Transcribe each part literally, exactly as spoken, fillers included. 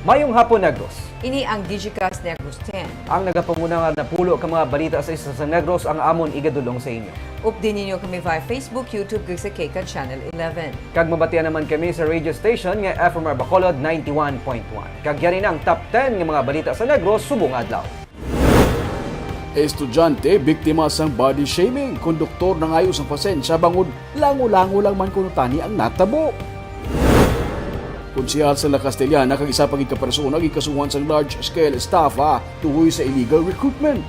Mayong hapon, Negros. Ini ang Digicast Negros ten. Ang nagapanguna nga napulo ka mga balita sa isla sang Negros ang amon igadul-ong sa inyo. Updi ninyo kami via Facebook, YouTube, kag sa K CAD Channel eleven. Kag mabatian naman kami sa radio station nga F M R Bacolod ninety-one point one. Kag yari na ang top ten nga mga balita sa Negros subong adlaw. Estudyante biktima sang body shaming, konduktor nangayo sang pasensya bangod lango-lango lang man kuno tani ang natabo. Konsehal Sala Castellana kag isa pa gid ka persona ginkasuhan sang large-scale estafa tuhoy sa illegal recruitment.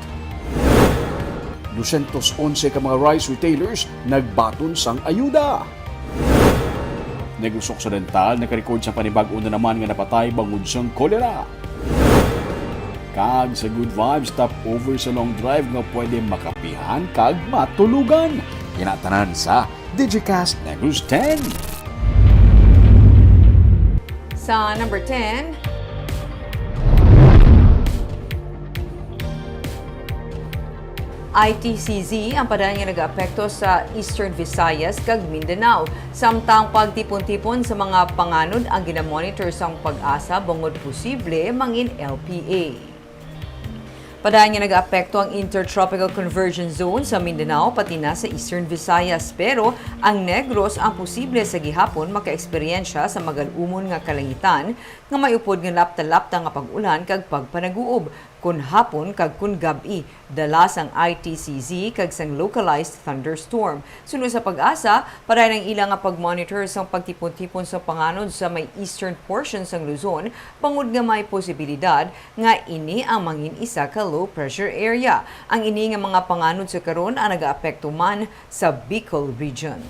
Dosyentos onse ka mga rice retailers nagbaton sang ayuda. Negros Occidental nakarecord sa panibag-o na naman nga napatay bangod sang kolera. Kag sa Good Vibes, stop over sa long drive nga pwede makapihan kag matulogan. Yan ang tanan sa Digicast Negros ten. Sa number ten, I T C Z ang padayon nga nagaapekto sa Eastern Visayas kag Mindanao, samtang pagtipon-tipon sa mga panganod ang ginamonitor sang PAGASA bangod posible mangin L P A. Padayon nga nagaapekto ang Intertropical Convergence Zone sa Mindanao pati na sa Eastern Visayas, pero ang Negros ang posible sa gihapon makaeksperyensya sa magal-umon nga kalangitan nga may upod nga lapta-lapta nga pag-ulan kag pagpanaguob kon hapon kag kon gab-i, dala sang I T C Z kag sang localized thunderstorm. Suno sa PAGASA, padayon ang ila nga pag-monitor sang pagtipon-tipon sang panganod sa may eastern portion sang Luzon, bangod nga may posibilidad nga ini ang mangin isa ka low pressure area. Ang ini nga mga panganod sa karon ang nagaapekto man sa Bicol Region.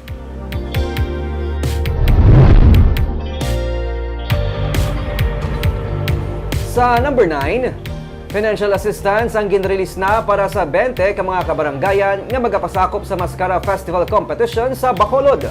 Sa number nine, financial assistance ang ginrelease na para sa twenty ka mga kabarangayan nga magapasakop sa Mascara Festival Competition sa Bacolod.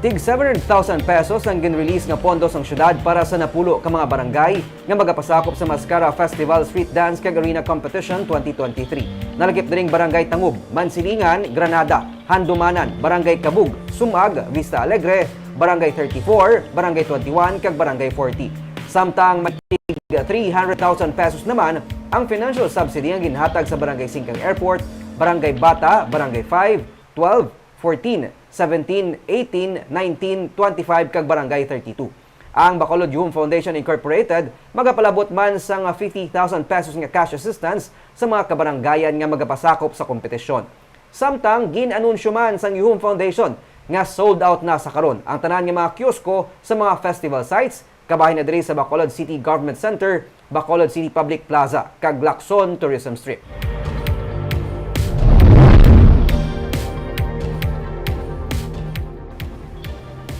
Tig seven hundred thousand pesos ang ginrelease nga pondo sang syudad para sa napulo ka mga barangay nga magapasakop sa Mascara Festival Street Dance kag Arena Competition twenty twenty-three. Nalakip diri ang Barangay Tangub, Mansilingan, Granada, Handumanan, Barangay Cabug, Sumag, Vista Alegre, Barangay thirty-four, Barangay twenty-one, kag Barangay forty. Samtang may tig three hundred thousand pesos naman ang financial subsidy nga ginhatag sa Barangay Singkang Airport, Barangay Bata, Barangay five, twelve, fourteen, seventeen, eighteen, nineteen, twenty-five, kag Barangay thirty-two. Ang Bacolod Yuhom Foundation Incorporated magapalabot man sang fifty thousand pesos nga cash assistance sa mga kabarangayan nga magapasakop sa kompetisyon. Samtang gin-anunsyo man sang Yuhom Foundation nga sold out na sa karon ang tanan nga mga kiosko sa mga festival sites, kabahin na diri sa Bacolod City Government Center, Bacolod City Public Plaza, kag Lacson Tourism Strip.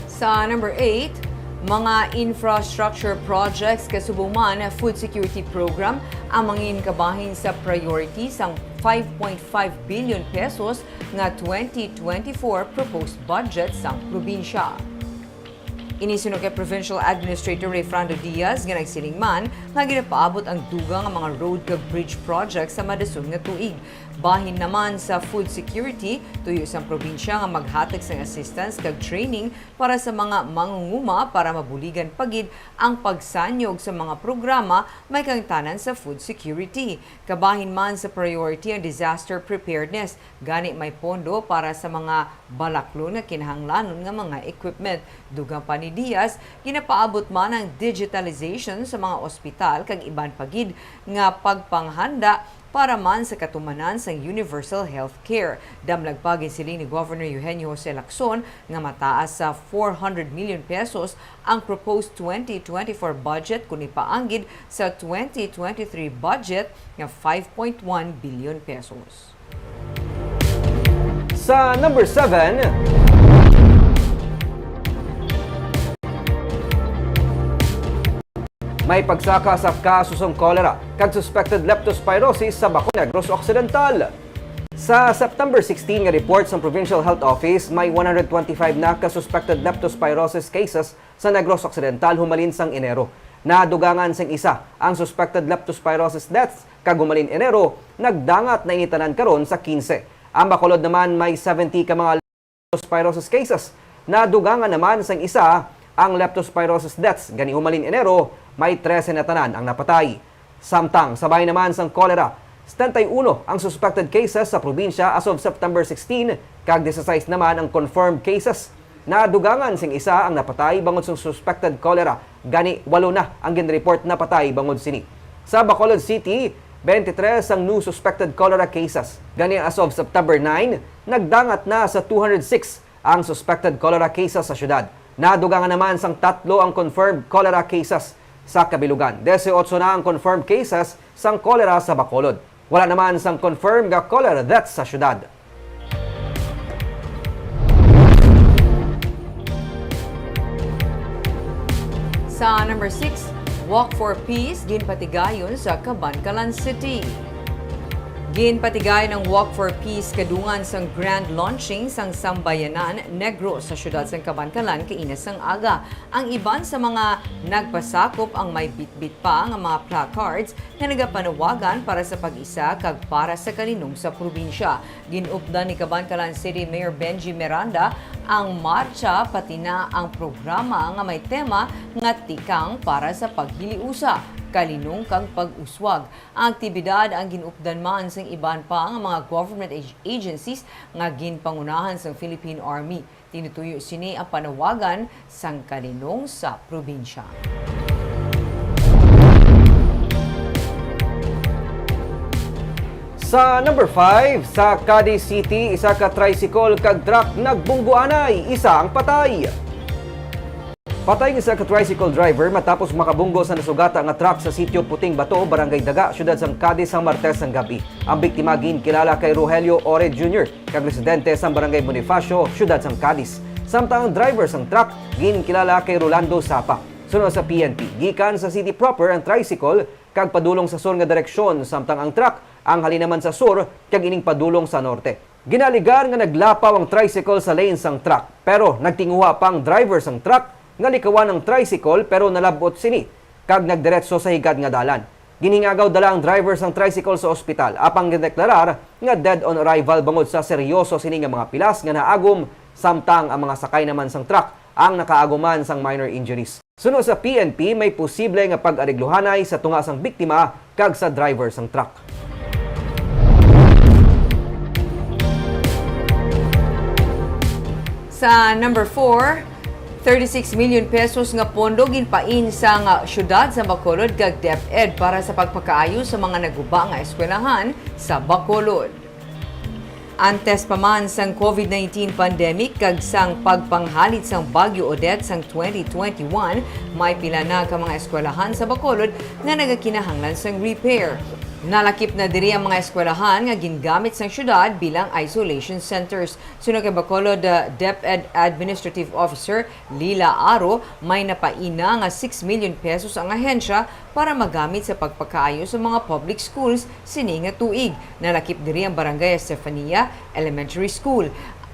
Sa number eight, mga infrastructure projects kasubong man food security program ang mangin kabahin sa priority sang five point five billion pesos nga twenty twenty-four proposed budget sang probinsya. Ini suno kay Provincial Administrator Rayfrando Diaz nga nagsiling man nga ginapaabot ang dugang nga mga road kag bridge project sa madason nga tuig. Bahin naman sa food security, tuyo sang probinsya nga maghatag sang assistance kag training para sa mga mangunguma para mabuligan pa gid ang pagsanyog sa mga programa may kaangtanan sa food security. Kabahin man sa priority ang disaster preparedness, gani may pondo para sa mga balaklon nga kinahanglanon nga mga equipment. Dugang pa ni Diaz, ginapaabot man ang digitalization sa mga ospital kag iban pa gid nga pagpanghanda para man sa katumanan sang universal health care. Damlag pa, ginsiling ni Governor Eugenio Jose Lacson nga mataas sa four hundred million pesos ang proposed twenty twenty-four budget kon ipaanggid sa twenty twenty-three budget nga five point one billion pesos. Sa number seven, may pagsaka sa kaso sang cholera kag suspected leptospirosis sa Bacolod, Negros Occidental. Sa September sixteen nga report sang Provincial Health Office, may one hundred twenty-five na ka suspected leptospirosis cases sa Negros Occidental humalin sang Enero. Nadugangan sing isa ang suspected leptospirosis deaths, kag humalin Enero, nagdangat na ini tanan karon sa quince. Ang Bacolod naman may seventy ka mga leptospirosis cases. Nadugangan naman sing isa ang leptospirosis deaths, gani humalin Enero, May trese na tanan ang napatay. Samtang sa bahin naman sang kolera, setenta y uno ang suspected cases sa probinsya as of September sixteen, kag disisais naman ang confirmed cases. Nadugangan sing isa ang napatay bangod sang suspected cholera, gani walo na ang ginreport napatay bangod sini. Sa Bacolod City, twenty-three ang new suspected cholera cases. Gani as of September nine, nagdangat na sa two hundred six ang suspected cholera cases sa syudad. Nadugangan naman sang tatlo ang confirmed cholera cases sa kabilugan. Dieciocho na ang confirmed cases sang cholera sa Bacolod. Wala naman sang confirmed nga cholera deaths sa syudad. Sa number six, Walk for Peace ginpatigayon sa Kabankalan City. Ginpatigayon ang Walk for Peace kadungan sang grand launching sang Sambayanan Negros sa siyudad sang Kabankalan kaina sang aga. Ang iban sa mga nagpasakop ang may bitbit pa nga mga placards nga nagapanawagan para sa pag-isa kag para sa kalinong sa probinsya. Ginupdan ni Kabankalan City Mayor Benji Miranda ang marcha, pati na ang programa nga may tema nga Tikang para sa Paghiliusa, Kalinong kag Pag-Uswag. Ang aktibidad ang ginupdan man sang iban pa nga mga government ag-, agencies nga ginpangunahan sang Philippine Army. Tinutuyo sini ang panawagan sang kalinong sa probinsya. Sa number five, sa Cadiz City, isa ka tricycle kag truck nagbunggoanay, isa ang patay. Patay ang isa ka tricycle driver matapos makabunggo sa nasugata nga truck sa Sitio Puting Bato, Barangay Daga, siyudad sang Cadiz, sang Martes sang gab-i. Ang biktima ginkilala kay Rogelio Ore Junior, kag residente sang Barangay Bonifacio, siyudad sang Cadiz. Samtang ang driver sang truck ginkilala kay Rolando Sapa. Suno sa P N P, gikan sa city proper ang tricycle kag padulong sa sur nga direksyon, samtang ang truck ang halin naman sa sur kag ining padulong sa norte. Ginaalegar nga naglapaw ang tricycle sa lane sang truck, pero nagtinguha pa ang driver sang truck nga likawan ang tricycle, pero nalab-ot sini kag nagdiretso sa higad nga dalan. Ginhingagaw dala ang driver sang tricycle sa ospital, apang gindeklarar nga dead on arrival bangod sa seryoso sini nga mga pilas nga naagom, samtang ang mga sakay naman sang truck ang nakaagoman sang minor injuries. Suno sa P N P, may posible nga pag-arigluhanay sa tunga sang biktima kag sa driver sang truck. Sa number four, thirty-six million pesos nga pondo ginpain sang syudad sa Bacolod kag DepEd para sa pagpakaayo sa mga naguba nga eskwelahan sa Bacolod. Antes pa man sang COVID nineteen pandemic kag sang pagpanghalit sang Bagyo Odette sang twenty twenty-one, may pila na ka mga eskwelahan sa Bacolod nga nagakinahanglan sang repair. Nalakip na diri ang mga eskwelahan nga gingamit sang syudad bilang isolation centers. Suno kay Bacolod, uh, DepEd Administrative Officer Lila Aro, may napaina nga six million pesos ang ahensya para magamit sa pagpakaayo sa mga public schools sini nga tuig. Nalakip diri ang Barangay Estefania Elementary School,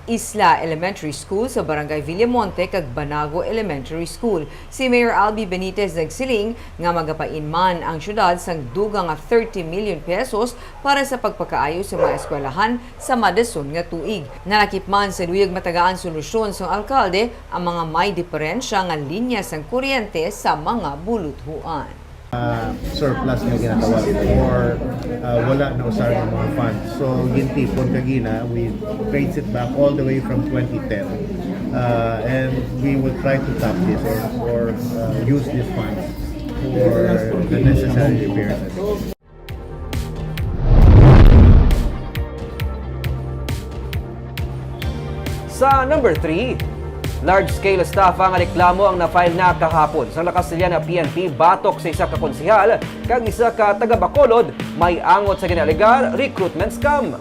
Isla Elementary School sa Barangay Villamonte, kag Banago Elementary School. Si Mayor Albi Benitez nagsiling nga magapain man ang syudad sang dugang nga thirty million pesos para sa pagpakaayo sa mga eskwelahan sa madason nga tuig. Nalakip man sa luyag matagaan solusyon sang alkalde ang mga may diferensya nga linya sang kuryente sa mga buluthuan. Ah, surplus nga ginatawag or, ah, wala na usar nga mga funds. So, gintipon kagina, we trace it back all the way from twenty ten. Ah, and we will try to tap this or, or, ah, use these funds for the necessary repairs. Sa number three, large-scale estafa nga reklamo ang na-file na kahapon sang La Castellana P N P batok sa isa ka konsehal kag isa ka taga-Bacolod may angot sa ginaalegar recruitment scam.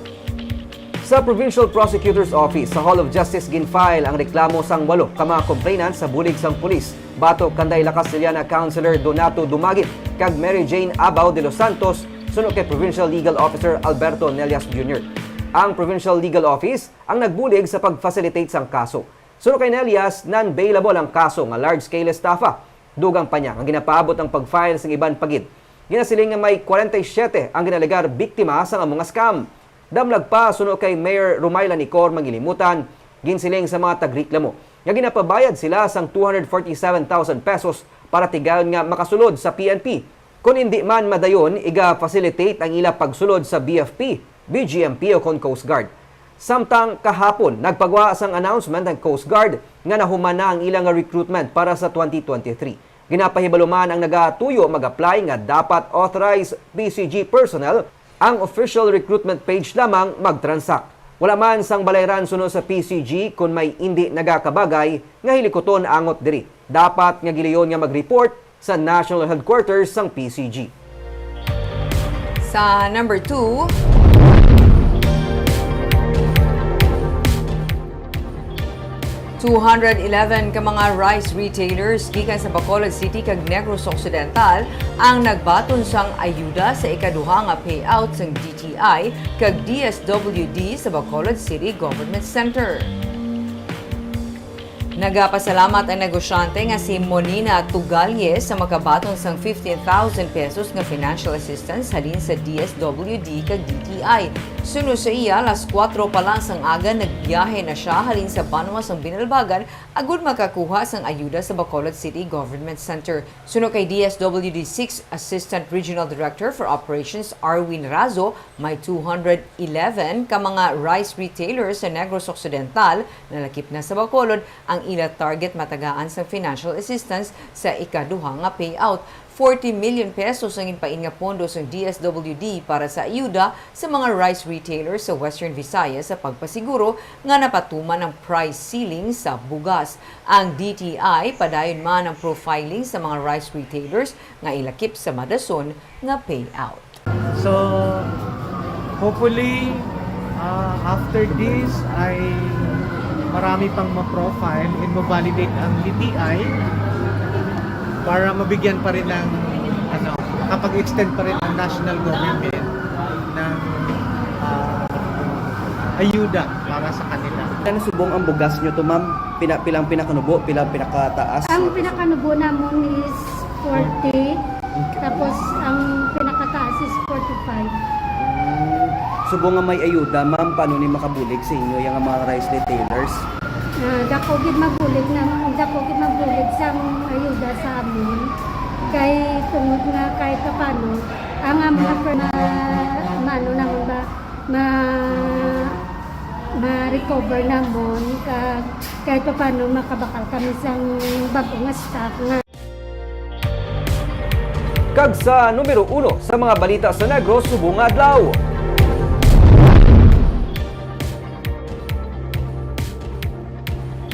Sa Provincial Prosecutor's Office sa Hall of Justice gin-file ang reklamo sang walo ka mga complainant sa bulig sang pulis batok kanday La Castellana Councilor Donato Dumagit kag Mary Jane Abao de los Santos, suno kay Provincial Legal Officer Alberto Nelias Junior. Ang Provincial Legal Office ang nagbulig sa pag-facilitate sang kaso. Suno kay Nelias, non-bailable ang kaso nga large-scale estafa. Dugang pa niya nga ginapaabot ang pag-file sang iban pa gid. Ginasiling nga may kwarenta y siyete ang ginaalegar biktima sang amo nga scam. Damlag pa, suno kay Mayor Rumayla Nicor Mangilimutan, ginsiling sa mga tagreklamo nga ginapabayad sila sang two hundred forty-seven thousand pesos para tigayon nga makasulod sa P N P. Kon indi man madayon, iga-facilitate ang ila pagsulod sa B F P, B G M P o kon Coast Guard. Samtang kahapon, nagpagwa sang announcement ang Coast Guard nga nahuman na ang ila nga recruitment para sa twenty twenty-three. Ginapahibalo man ang nagatuyo mag-apply nga dapat authorized P C G personnel ang official recruitment page lamang mag-transact. Wala man sang balayran suno sa P C G kon may indi nagakabagay nga hilikuton angot diri. Dapat nga gilayon nga mag-report sa national headquarters sang P C G. Sa number two, two hundred eleven ka mga rice retailers gikan sa Bacolod City kag Negros Occidental ang nagbaton sang ayuda sa ikaduha nga payout sang D T I kag D S W D sa Bacolod City Government Center. Nagapasalamat ang negosyante nga si Monina Tugalye sa makabaton sang fifteen thousand pesos nga financial assistance halin sa D S W D kag D T I. Suno sa iya, alas kuwatro pa lang sang aga nagbiyahe na siya halin sa banwa sang Binalbagan agud makakuha sang ayuda sa Bacolod City Government Center. Suno kay D S W D six Assistant Regional Director for Operations Arwin Razo, may two hundred eleven ka mga rice retailers sa Negros Occidental, nalakip na sa Bacolod ang ila target matagaan sang financial assistance sa ikaduha nga payout. Forty million pesos ang ginpain nga pondo sang D S W D para sa ayuda sa mga rice retailers sa Western Visayas sa pagpasiguro nga napatuman ang price ceiling sa bugas. Ang D T I padayon man ang profiling sa mga rice retailers nga ilakip sa madason nga payout. So, hopefully, ah, after this ay marami pang ma-profile and ma-validate ang D T I para mabigyan pa rin ng, ano, makapag-extend pa rin ang national government ng, ah, ayuda para sa kanila. Ano subong ang bugas nyo to, ma'am? Pina-, pilang pinakanubo, pilang pinakataas? Ang pinakanubo namon is forty, tapos ang pinakataas is forty-five. Mm. Subong nga may ayuda, ma'am, paano ni makabulig sa inyo yung mga rice retailers? Ah, dako gid mabulig na, dako gid mabulig sa ayuda sa amon. Kay tungod nga kahit paano, ang amon na per-, ma-, mano namon ba, ma-, ma-recover namon, kag kahit paano makabakal kami sang bag-o nga stock nga. Kag sa numero uno sa mga balita sa Negros subong nga adlaw.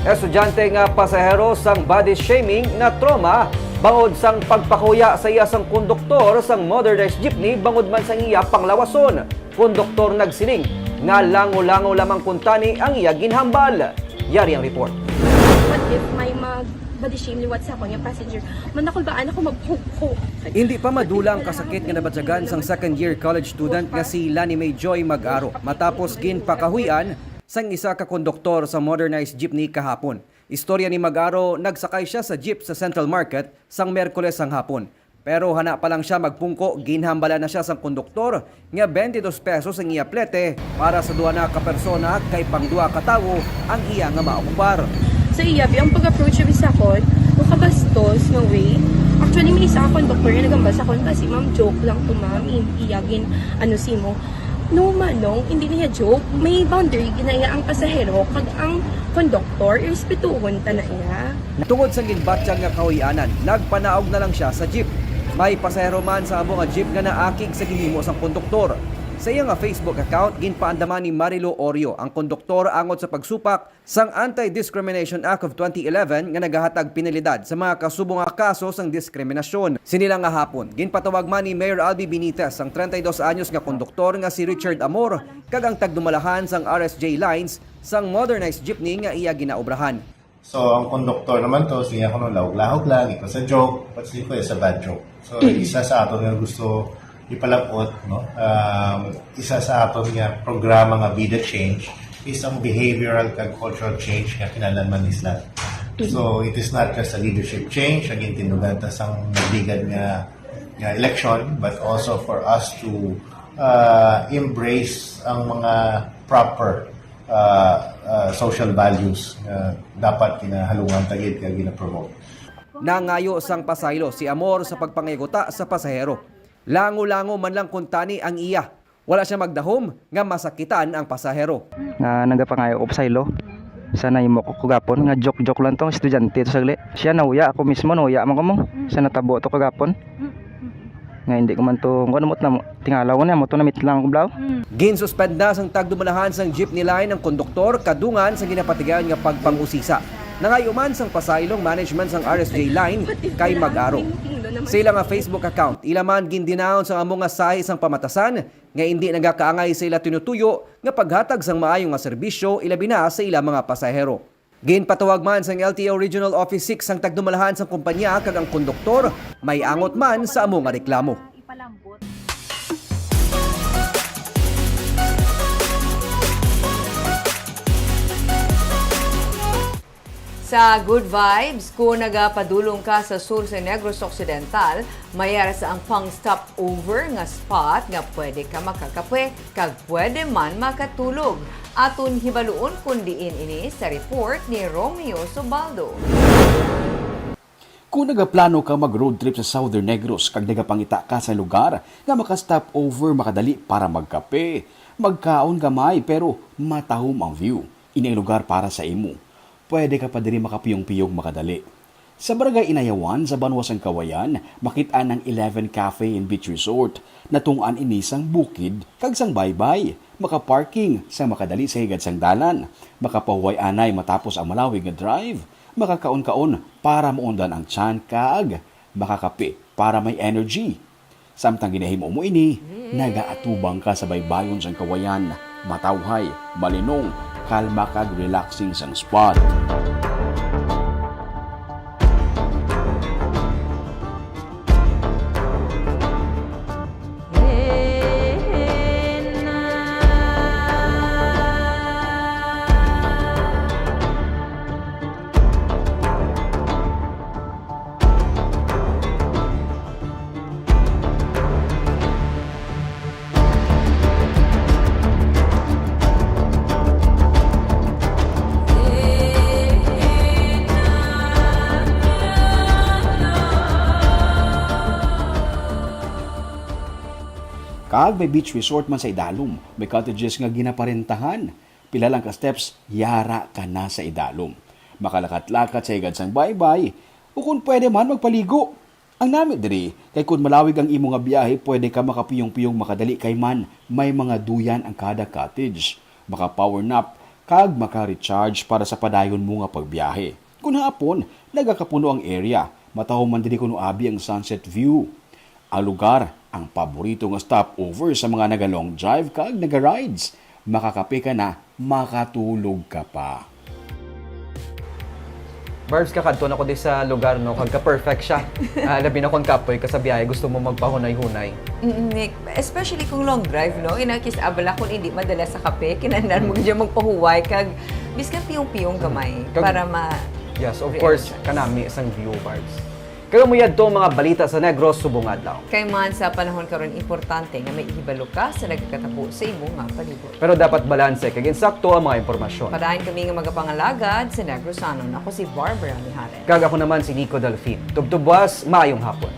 Estudyante nga pasahero sang body shaming na trauma bangod sang pagpakuya sa iya sang konduktor sang motorized jeepney bangod man sang iya panglawason. Konduktor nagsiling nga lango-lango lamang kuntani ang iya ginhambal. Yari ang report. What if may mag-body shame liwat sa akon nga passenger? Manakulbaan ako maghukho. Hindi pa madula ang kasakit nga nabatyagan sang second year college student nga si Lani May Joy Mag-aro matapos ginpakahuy-an sang isa ka konduktor sa motorized jeepney kahapon. Istorya ni Mag-aro, nagsakay siya sa jeep sa Central Market sang Miyerkules sang hapon. Pero hana pa lang siya magpungko, ginhambalan na siya sang konduktor nga twenty-two pesos ang iya plete para sa duha na ka persona, kay pang duha ka tawo ang iya nga maokupar. Sa iya, bi, ang pag-approach bi sa akon, makabastos nga way. Actually, may isa ka konduktor nga nagambal sa akon, kasi, "Ma'am, joke lang to, ma'am. I-, iya gin-, ano, simo." No, manong, hindi niya joke. May boundary ginaya ang pasahero kag ang konduktor, irespetuhon ta na iya. Tungod sa ginbatyag nga kahuy-anan, nagpanaog na lang siya sa jeep. May pasahero man sa amo nga jeep nga naakig sa ginhimo sang konduktor. Sa iya nga Facebook account, ginpaandaman ni Marilu Orio ang konduktor angot sa pagsupak sang Anti-Discrimination Act of twenty eleven nga nagahatag penalidad sa mga kasubong nga kaso sang diskriminasyon. Sini lang nga hapon, ginpatawag man ni Mayor Albi Benitez ang treinta y dos anyos nga konduktor nga si Richard Amor kag ang tagdumalahan sang R S J Lines sang motorized jeepney nga iya ginaobrahan. So, ang konduktor naman to, siya kuno lahog-lahog lang, it was a joke, but siya, it's a bad joke. So, isa sa aton nga gusto ipalab-ot, no? Um, isa sa aton nga programa nga Be the Change is ang behavioral kag cultural change nga kinahanglan man isla. So, it is not just a leadership change, ang gintindugan ta sang nagligad nga, nga election, but also for us to, uh, embrace ang mga proper uh, uh, social values nga dapat ginahalungan ta gid kag gina-promote. Nangayo sang pasaylo si Amor sa pagpangayaguta sa pasahero. Lango-lango man lang kuntani ang iya. Wala siya magdahom nga masakitan ang pasahero. Nga nagapangayo ko pasaylo. Sa nahimo ko kagapon, nga joke-joke lang to, estudyante to sagli. Siya nauya, ako mismo nauya man ko mo. Sa natabo to kagapon. Nga hindi ko man to, kung ano mo, tingalaw ko niya, mo to namit lang ko, blaw. Ginsuspend na sang tagdumalahan sang jeepney line ang konduktor kadungan sa ginapatigayon nga pagpangusisa. Nangayo man sang pasaylong management sang R S J line kay mag-aro. Sa ila nga Facebook account, ila man gindinaon sang amo nga sahi sang pamatasan nga indi nagakaangay sa ila tinutuyo nga paghatag sang maayo nga serbisyo, ilabi na sa ila mga pasahero. Ginpatawag man sang L T O Regional Office six ang tagdumalahan sang kumpanya kag ang konduktor may angot man sa amo nga reklamo. Sa Good Vibes, kung nagapadulong ka sa sur sa Negros Occidental, may ara sa ang pang stopover nga spot nga pwede ka makakapwe kag pwede man makatulog. Aton hibaluon kon diin ini sa report ni Romeo Subaldo. Kung nagaplano ka mag-road trip sa Southern Negros kag nagapangita ka sa lugar nga maka-stop over makadali para magkape, magkaon gamay pero matahom ang view, ini ang lugar para sa imo. Pwede ka pa diri makapiyong-piyong makadali. Sa Barangay Inayawan, sa banwa sang Kawayan, makit-an ang Eleven Cafe and Beach Resort. Natungod ini sang bukid kag sang baybay. Makaparking sa makadali sa higad sang dalan. Makapahuway anay matapos ang malawig nga drive. Makakaon-kaon para maundan ang tiyan kag makakape para may energy. Samtang ginahimo mo ini, nagaatubang ka sa baybayon sang Kawayan, matawhay, malinong, kalma kag relaxing sang spot. Kag may beach resort man sa idalom, may cottages nga ginaparentahan. Pila lang ka steps, yara ka na sa idalom. Makalakat-lakat sa higad sang baybay, o kon pwede man, magpaligo. Ang nami diri, kay kon malawig ang imo nga biyahe, pwede ka makapiyong-piyong makadali kay man may mga duyan ang kada cottage. Maka-power nap, kag maka-recharge para sa padayon mo nga pagbiyahe. Kon hapon, nagakapuno ang area. Mataho man diri kuno abi ang sunset view. Ang lugar, ang paborito nga stopover sa mga naga-long drive kag naga-rides. Makakape ka na, makatulog ka pa. Barbs, kakadto na ko di sa lugar, no? Kag ka-perfect siya. Ah, labi na kon kapoy ka sa biyahe, gusto mo magpahunay-hunay. Mm, Nick, especially kung long drive, no? Inakis abala kung hindi madala sa kape, kinahanglan mo dyan magpahuway kag biskan piyong-piyong gamay Kag para ma- Yes, of course, kanami sang view, Barbs. Kag amo yadto ang mga balita sa Negros subong adlaw. Kay man sa panahon karon, importante nga may ihibalo ka sa nagakatabo sa imo nga palibot. Pero dapat balanse kag insakto ang mga impormasyon. Padayon kami nga magapangalagad sa Negrosanon. Ako si Barbara Mijares. Kag ako naman si Nico Delfin. Tubtubwas, maayong hapon.